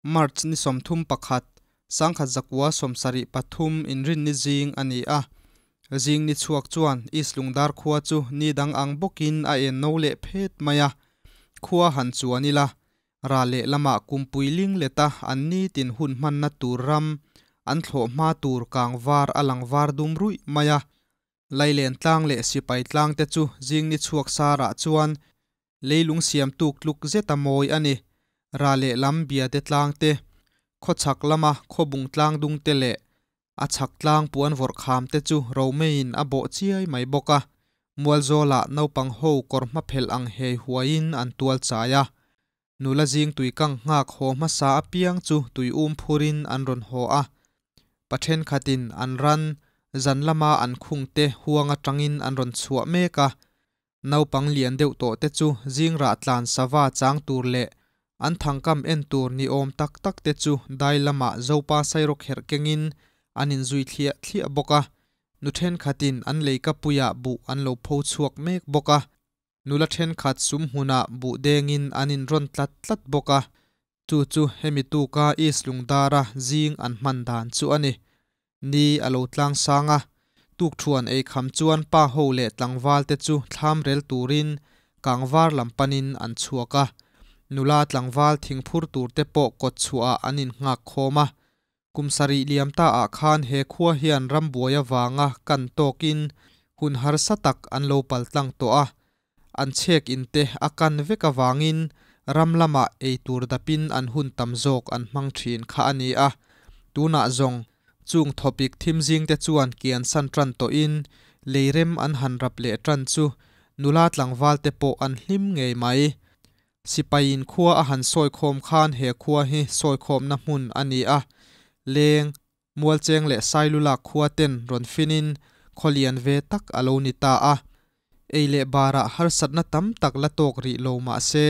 March ni 31, 1973 Inrinni zing a ni a. Zing ni chhuak chuan East Lungdar khua chu ni dang ang bawkin a en no leh phet mai a. Khua han chuan ila, ral leh lamah kumpui ling leta an nitin hun hmanna tur ram, an thlawh hma tur kang var a lang var dum ruih mai a. Lailen tlang leh sipai tlang te chu zing ni chhuak sarah chuan leilung siam tuk tluk zeta mawi a ni. Ral lehlam Biate tlang te, khawchhak lama khawbung tlang dung te leh a chhak tlang puan vawrh kham te chu romeiin a bawh chiai mai bawk a. Mualzawlah naupang ho kawr hma phelh ang hei huaiin an tual chai a. Nula zing tui kang nghak haw hmasa apiang chu tui um phurin an rawn haw a. Pa thenkhatin an ran zan lama an khung te huang atangin an rawn chhuah mek a. Naupang lian deuh tawh te chu zing rah tlan sava chang tur leh an thangkam en tur ni awm tak tak te chu dai lamah Zopa sairawkherh kengin an inzui thliah thliah bawk a. Nu thenkhatin an leikapuiah buh an lo pho chhuak mek bawk a. Nula thenkhat sum hmunah buh dengin an inrawn tlat tlat bawk a, chu chu hemi tuka East Lungdara zing an hman dan chu a ni. Ni a lo tlang sang a, tukthuan ei kham chuan pa ho leh tlangval te chu thlam rel turin kangvar lam panin an chhuak a, nula tlangval thingphur tur te pawh kawt chhuahah an innghak khawm a. Kum sarih liam ta ah khan he khua hian rambuai avanga kan tawkin hun harsa tak an lo pal tlang tawh a, an chhek in te a kan vek avangin ram lamah ei tur dapin an hun tam zawk an hmang thin kha a ni a. Tunah zawng chung thawpik thim zing te chuan kian san tan tawhin leirem an han rap leh tan chu nula tlangval te pawh an hlim ngei mai. Sipaiin khua a han sawikhawm khan he khua hi sawikhawmna hmun a ni a, leng, Mualcheng leh Sailulak khua ten rawn finin khaw lian ve tak a lo ni ta a. Ei leh barah harsatna tam tak la tawk rih lo mah se,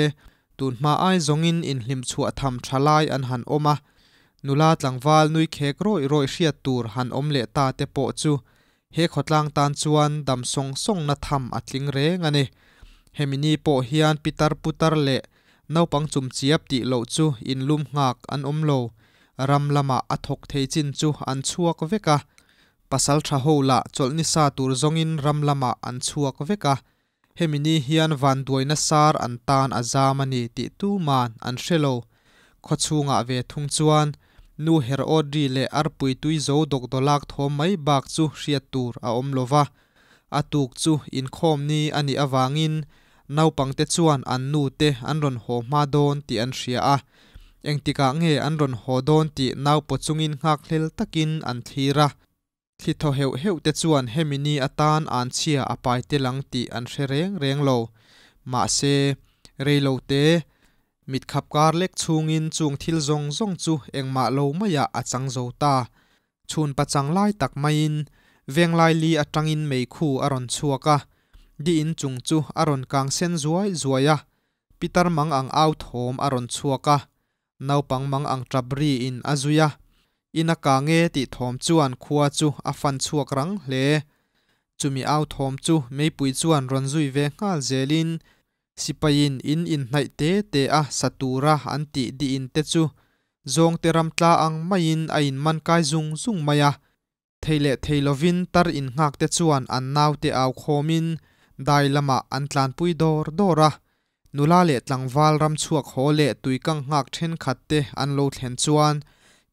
tun hma ai zawngin inhlim chhuah tham tha lai an han awm a, nula tlangval nui khek rawih rawih hriat tur han awm leh ta te pawh chu He khawtlang tan chuan dam sawng sawngna tham a tling reng a ni. Hemi ni pawh hian pitar putar leh naupang chumchiap tih loh chu inlum nghak an awm lo. Ram lamah a thawk thei chin chu an chhuak vek a. Pasal tha ho lah chawlh ni sa tur zawngin ram lamah an chhuak vek a. Hemi ni hian vanduaina sar an tan a zam a ni tih tuman an hre lo. Khawchhungah ve thung chuan nu Herod-ri leh arpui tui zo dawkdawlak thawm mai bak chu hriat tur a awm lo va. A tuk chu inkhawm ni a nih avangin naupangte chuan an nute an rawn haw hma dawn tih an hria a. Engtikah nge an rawn haw dawn tih naupaw chungin nghakhlel takin an thlir a. Thli thaw heuh heuh te chuan hemi ni atan an chhia a pai tel ang tih an hre reng reng lo. Mahse, rei lo te, mit khap kar lek chhungin chung thil zawng zawng chu engmah lo maiah a chang zo ta. Chhun pachang lai tak maiin venglai li atangin meikhu a rawn chhuak a, di in chung chu a rawn kang sen zuai zuai a, pitar mang ang au thawm a rawn chhuak a, Naupang mang ang tap ri in a zui a, in a kang e tih thawm chuan khua chu a fan chhuak rang hle. Chumi au thawm chu meipui chuan rawn zui ve nghal zelin sipaiin in inhnaih te te a sa tura an tih dih in te chu zawngte ram tla ang maiin a in man kai zung zung mai a. Thei leh thei lovin tar innghak te chuan an naute au khawmin dai lamah an tlanpui dawr dawr a. Nula leh tlangval ram chhuak haw leh tuikang nghak thenkhat te an lo thlen chuan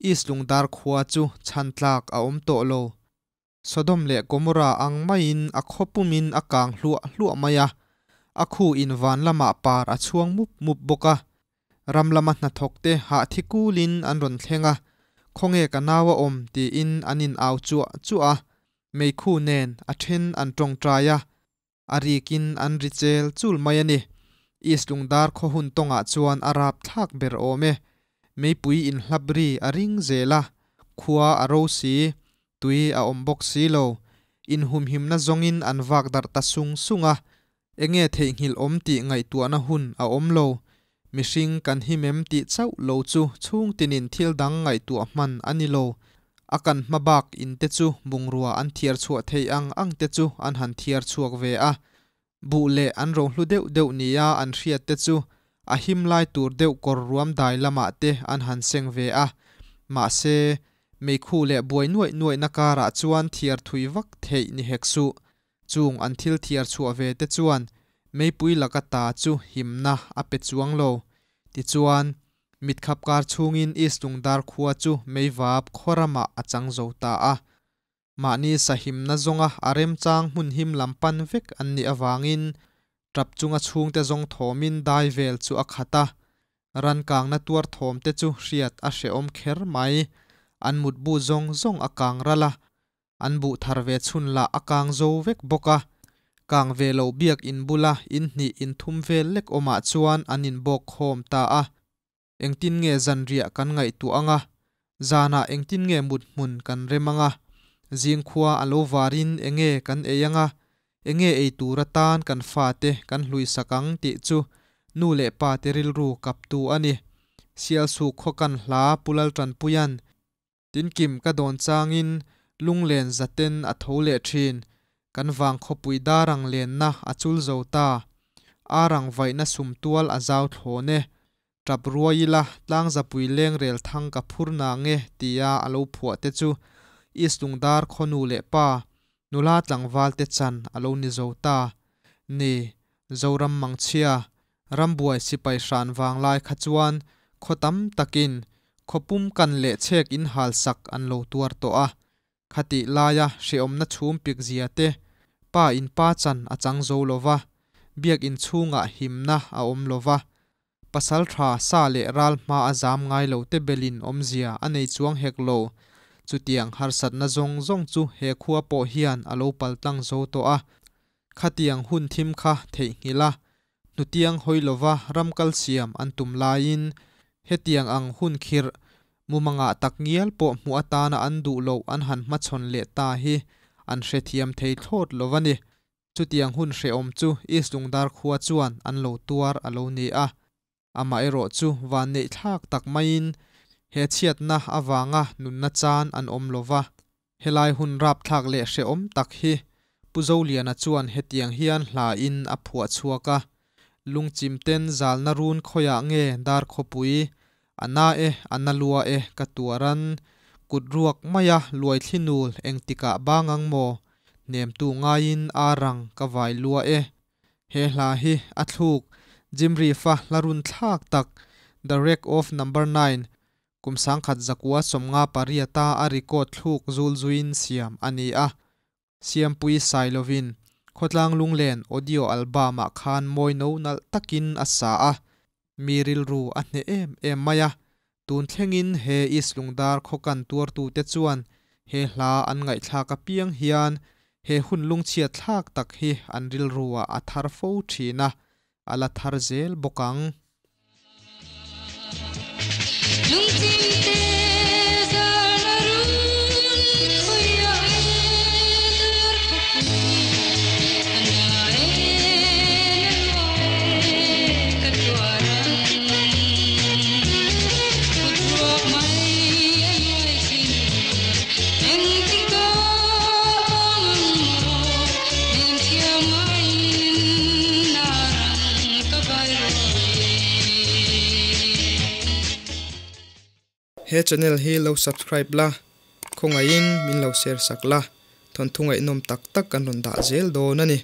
East Lungdar khua chu chhan tlak a awm tawh lo. Sodom leh Gomorrah ang maiin a khaw pumin a kang hluah hluah mai a, a khu in van lamah par a chhuang mup mup bawk a. Ram lama hnathawk te hah thi kulin an rawn thleng a, Khawnge ka nau a awm? tiin an in au chuah chuah a, meikhu nen a then an tawngtai a, a rikin an ri chel chul mai a ni. East Lungdar khaw hun tawngah chuan a rap thlak ber awm e. Meipui inhlap ri a ring zel a, khua a ro si, tui a awm bawk si lo. Inhumhimna zawngin an vak darh ta sung sung a, Enge theihnghilh awm tih ngaihtuahna hun a awm lo. Mihring kan him em tih chauh lo chu chhungtinin thil dang ngaihtuah hman a ni lo. A kan hma bak in te chu bungrua an thiar chhuah theih ang ang te chu an han thiar chhuak ve a. Buh leh an rohlu deuh deuh nia an hriat te chu A him lai tur deuh kawr ruam dai lamah te an han seng ve a, mahse, meikhu leh buai nuaih nuaihna karah chuan thiar thui vak theih ni hek suh. Chung an thil thiar chhuah ve te chuan meipui laka ta chu himna a pe chuang lo. Tichuan, mitkhap kar chhungin East Lungdar khua chu meivap khaw ramah a chang zo ta a. Mahni sahimna zawnga a remchang hmun him lam pan vek an nih avangin tap chunga chhungte zawng thawmin dai vel chu a khat a, ran kangna tuar thawmte chu hriat a hrehawm kher mai. An mutbu zawng zawng a kang ral a, an buh thar ve chhun lah a kang zo vek bawk a. Kang ve lo biak in bula in hnih in thum vel lek awmah chuan an inbawk khawm ta a. Engtin nge zanriah kan ngaihtuah ang a, zanah engtin nge mut hmun kan rem ang a, zingkhua a lo varin enge kan ei ang a, enge ei tur atan kan fate kan hluisak ang tih chu nu leh pa te rilru kaptu a ni. Sialsuk khaw kan hla Pu Laltanpuia'n Tinkim ka dawn changin lunglen zaten a tho leh thin. Kan vang khawpui darang lenna a chul zo ta. Arang vaihna sumtual a zau thlawn e. Tap ruai ila tlangzapui lengrel thang ka phur na nge tia a lo phuah te chu East Lungdar khaw nu leh pa, nula tlangval te chan a lo ni zo ta. Ni, Zoram mangchhia, rambuai sipai hran vanglai kha chuan khaw tam takin khaw pum kan leh chhek in hal sak an lo tuar tawh a. Khatih laia hreawmna chhum pik zia te, pa in pa chan a chang zo lo va, biakinn chhungah himna a awm lo va, pasal tha sa leh ral hma a zam ngai lo te belin awmzia a nei chuang hek lo. Chutiang harsatna zawng zawng chu he khua pawh hian a lo paltlang zo tawh a. Khatiang hun thim kha theihnghilh a, hnutiang hawi lova ram kal siam an tum laiin hetiang ang hun khirh mumangah tak ngial pawh hmuh atana an duh loh an han hmachhawn leh ta hi an hrethiam thei thlawt lo a ni. Chutiang hun hrehawm chu East Lungdar khua chuan an lo tuar a lo ni a. Amaherawhchu vanneih thlak tak maiin he chhiatna avanga nunna chan an awm lo va. Helai hun rapthlak leh hrehawm tak hi Pu Zoliana chuan hetiang hian hla in a phuah chhuak a, Lungchim ten zalna run khawiah nge dar khawpui, a na e, a na lua e ka tuaran, kut ruak maia luaithli nul engtikah bang ang maw, hnemtu ngaiin arang ka vai lua e. He hla hi a thluk Jim Reefe-a hla run thlak tak The Wreck of Number Nine Kum 1958-a a record thluk zul zuiin siam a ni a, Siampui Sailovin Khawtlang Lunglen audio album-ah khan mawi no nalh takin a sa a, mi rilru a hneh em em mai a. Tun thlengin he East Lungdar khawkan tuartute chuan he hla an ngaihthlak apiang hian he hun lungchhiat thlak tak hi an rilruah a thar fo thin a, a la thar zel bawk ang. He channel hi lo subscribe la, khawngaihin min lo share sak la, thawnthu ngaihnawm tak tak kan rawn dah zel dawn a ni.